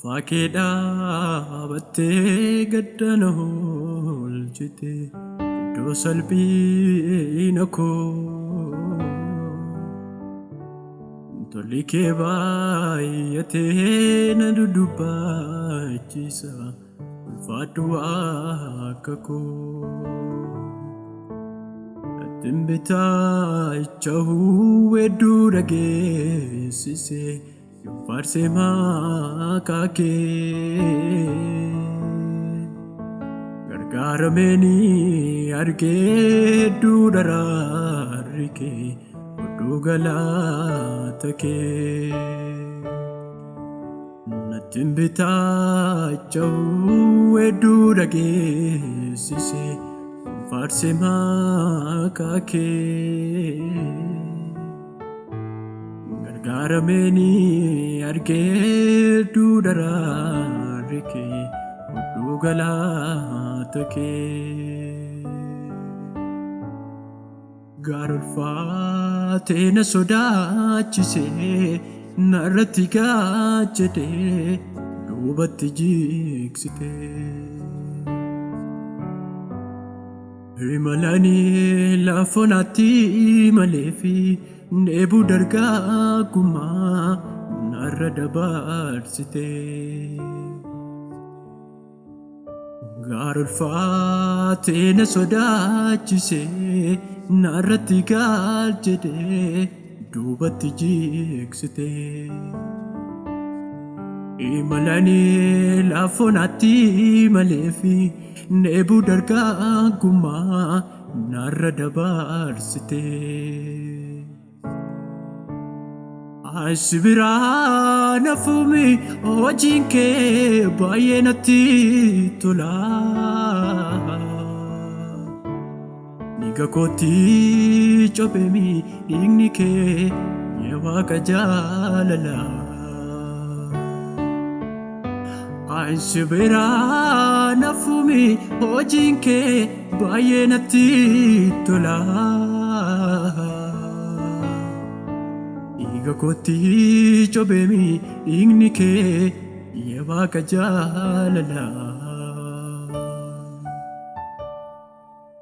Qofaa kee dhaabattee gadda na oolchite iddoo salphina koo. Tolli kee baay'atee na dudubbaachisa ulfaadhu Waaqa koo. Nattin bitaachahuu weedduu dhageessise yoon faarse maqaa kee. Gargaarameen argee hedduu daraarri kee odduu galata kee. Nattin bitaachahuu weedduu dhageessise yoon faarse maqaa kee. Gargaarameen argee hedduu daraarri kee odduu galata kee. Gaara ulfaatee na sodaachise narratti gaachitee duubatti jigsite. Imalanii lafonaatti maleefi dheebuu dargaggummaa narra dabarsite. Gaara ulfaatee na sodaachise narratti gaal jedhee duubatti jigsite. Imalanii lafonaatti maleefi dheebuu dargaggummaa narra dabarsite. Asi biraa nafuumi hojiin kee baay'ee natti tola. Dhiiga kootti copheemi dhiigni kee yaa Waaqa jaalala. Asi biraa nafuumi hojiin kee baay'ee natti tola. Dhiiga kootti copheemi dhiigni kee yaa Waaqa jaalala.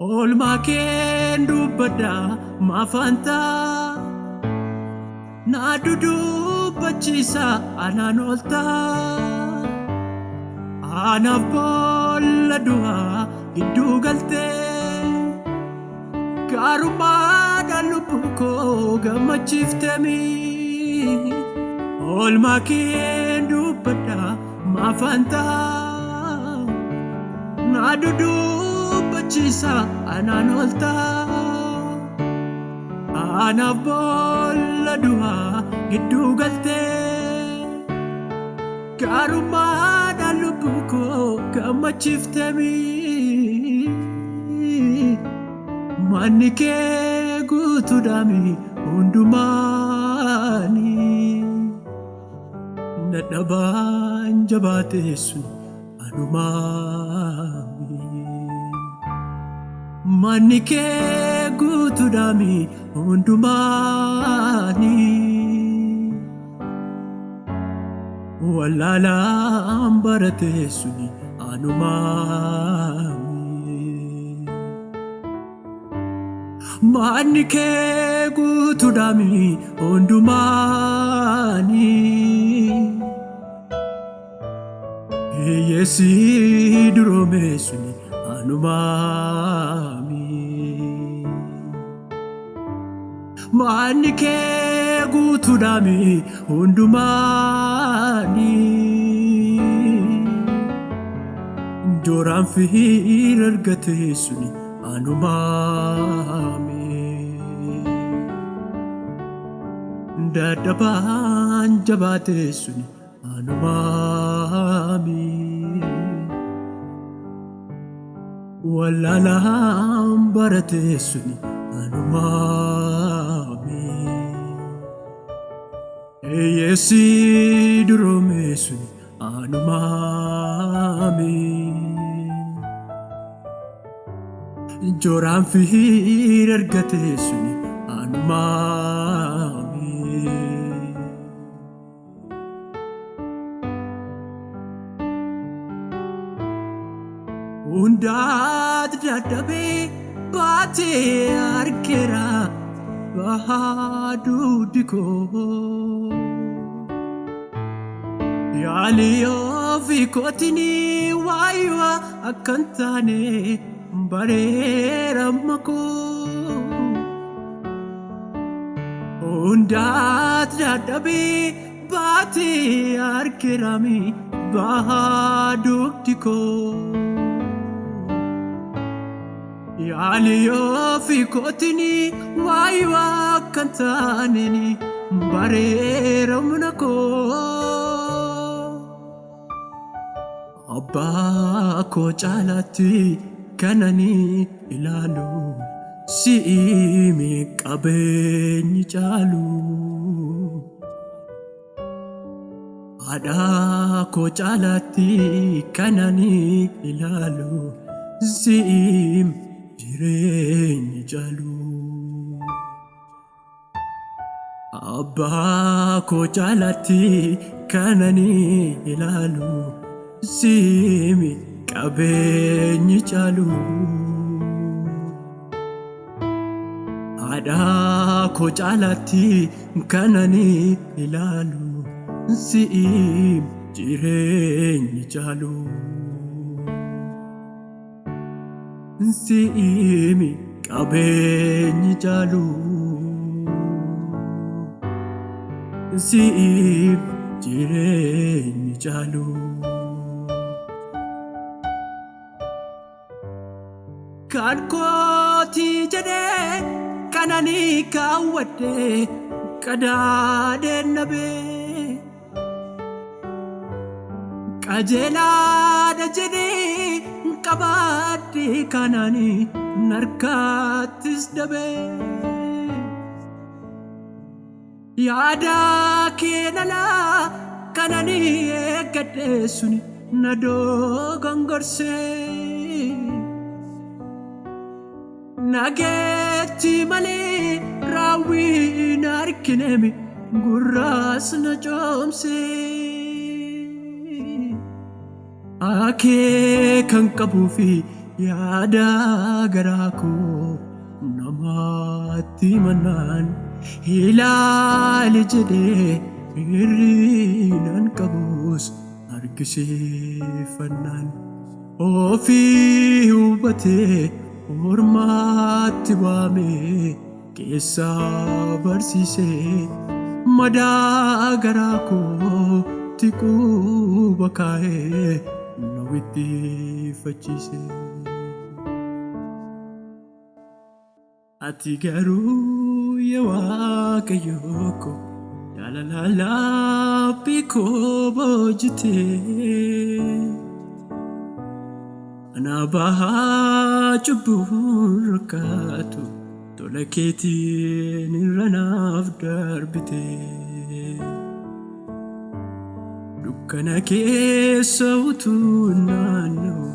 Oolmaa keen dubbadha maafaan ta'a na dudubbachiisa anaan ooltaa. Anaaf boolla du'aa gidduu galtee gaarummaadhaan lubbuu koo gammachiiftemi. Oolmaa keen dubbadha maafaan ta'a na dudubbachiisa anaan ooltaa. Anaaf boolla du'aa gidduu galtee gaarummaadhaan lubbuu koo gammachiiftemi. Manni kee guutuudhaami hundumaani. Dadhabaan jabaatee sun anumaami. Manni kee guutuudhaami hundumaani. Wallaalaan baratee suni anumaami. Manni kee guutuudhaami hundumaani. Hiyyeessi duroome suni anumaami. Manni kee guutuudhaami hundumaani. Jooraan fiira argate suni anumaami. Dadhabaan jabaate suni anumaami. Wallaalaan barate suni anumaami. Hiyyeessi duroome suni anumaami. Jooraan fiira argate suni anumaami. Hundaat dadhabee baatee argeera bahaa dugdi koo. Yaalii ofii kootiin waayuwa akka hin taane bareera amma koo. Hundaat dadhabee baatee argeerami bahaa dugdi koo. Yaalii ofii kootiin waayuwa akka hin taane bareera humna koo. Abbaa koo caalaatti kanani ilaalu si'imi qabeenyi caalu. Haadha koo caalaatti kanani ilaalu si'im jireenyi caalu. Abbaa koo caalaatti kanani ilaalu si'imi qabeenyi caalu. Haadha koo caalaatti kanani ilaalu si'im jireenyi caalu. Si'imi qabeenyi caalu. Si'im jireenyi caalu. Kan kootii jedhee kanani kaawwadhe qadaadeen dhabee. Qajeelaadha jedhee qabaadhe kanani narkaattis dabee. Yaada kee nalaa kanani eeggadhe suni na dogongorsee. Nageetti malee raawwiin arginemi gurraas na coomsee. Akeekan qabuu fi yaada garaa koo namaatti mannaan ilaali jedhee hirriinan qabus argisiifannaan ofii hubatee ormaatti waamee keessaa barsiisee madaa garaa kootti quba kaa'ee na wittifachiise. Ati garuu yaa Waaqayyo ko jaalala laphee koo boojitee ana bahaa cubbuun rakkaatu tola keetiin irra naaf darbite. Dukkana keessa utuu naanna'u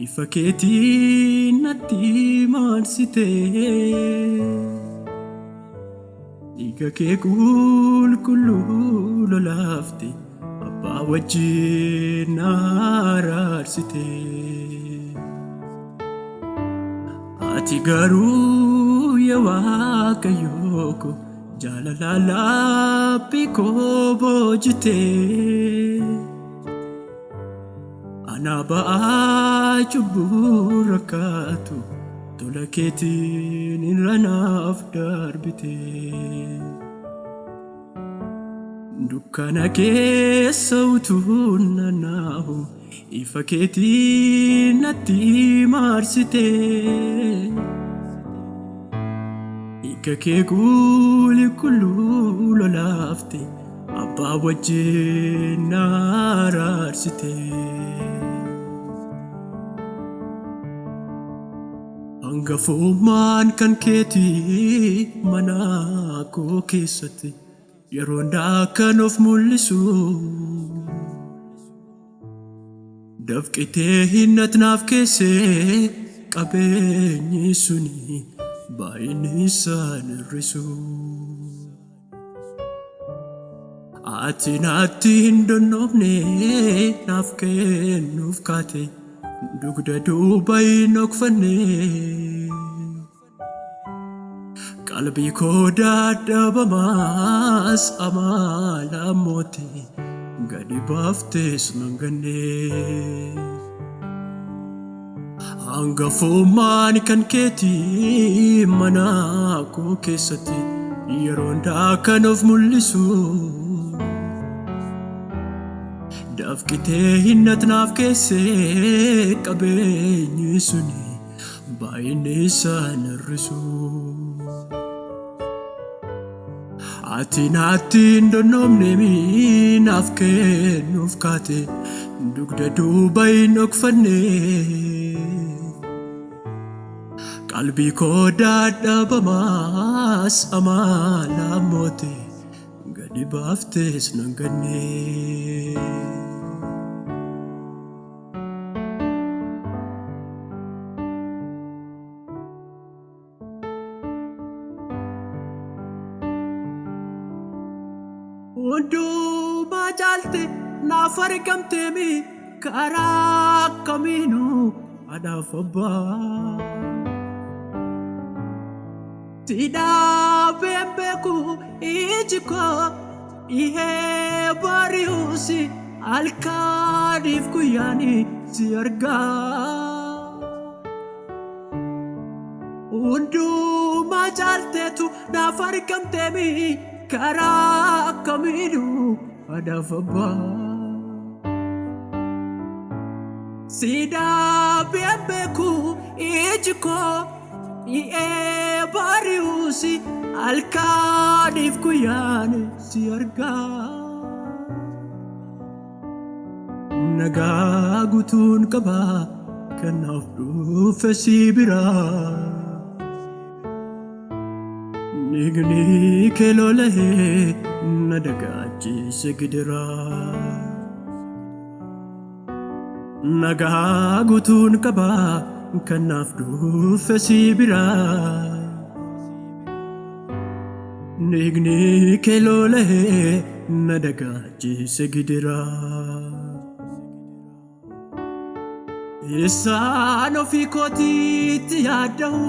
ifa keetiin natti marsite. Dhiiga kee qulqulluu lolaafte abbaa wajjin na araarsite. Ati garuu yaa Waaqayyo ko jaalala laphee koo boojitee. Ana ba'aa cubbuu rakkaatu tola keetiin irra naaf darbite. Dukkana keessa utuu naanna'u ifa keetiin natti marsite. Dhiiga kee qulqulluu lolaafte abbaa wajjin na araarsite. Hangafummaan kan keetii mana koo keessatti yeroo hundaa kan of mul'isu. Dafqitee hinnat naaf keessee qabeenyi suni baay'inni isaan hir'isu. Ati natti hin donnoofne naaf kennuuf kaate Dugda duuba hin dhokfanne. Qalbii koo dadhabamaas amala moote gadi baaftes nan ganne. Hangafummaan kan keetii mana koo keessatti yeroo hundaa kan of mul'isu. Dafqitee hinnatnaaf keessee qabeenyi suni baay'inni isaan hir'isu. Ati naatti hin donnoomne naaf kennuuf kaate dugda duuba hin dhokfanne. Qalbii koo dadhabamaas amala moote gadi baaftes nan ganne. Hundumaa caalte naaf argamteemi karaa akkamiinuu haadhaaf abbaa. Si dhaabeen beeku iji koo dhihee bari'uusi halkaniif guyyaani si argaa. Hundumaa caalteetu naaf argamteemi karaa akkamiinuu haadhaaf abbaa. Si dhaabeen beeku iji koo dhi'ee bari'uusi halkaniif guyyaani si argaa. Nagaa guutuun qaba kan naaf dhufe si biraa. Dhiigni kee lola'ee na dagaachise gidiraa. Nagaa guutuun qaba kan naaf dhufe si biraa. Dhiigni kee lola'ee na dagaachise gidiraa. Isaan ofii kootiitti yaadda'u.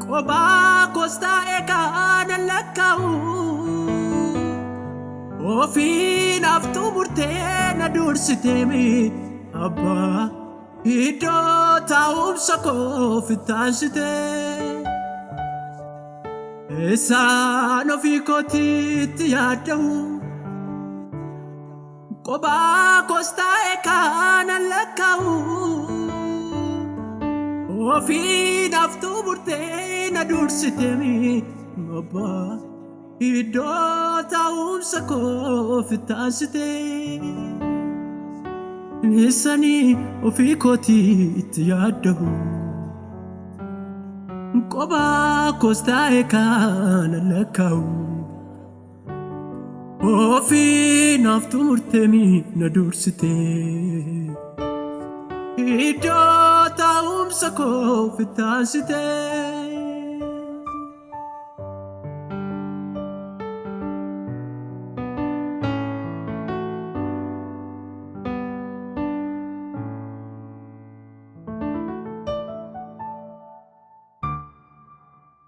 Kophaa koos taa'ee kanan lakkaa'u. Ofii naaf xumurtee na dursiteemi abbaa iddoo taa'umsa koo fittaansitee. Isaan ofii kootiitti yaadda'u. Kophaa koos taa'ee kanan lakkaa'u. Ofii naaf xumurtee na dursiteemi abbaa iddoo taa'umsa koo fittaansitee. Isanii ofii kootiitti yaadda'u. Kophaa koos taa'ee kanan lakkaa'u. Ofii naaf xumurteemi na dursitee. Iddoo taa'umsa koo fittaansitee.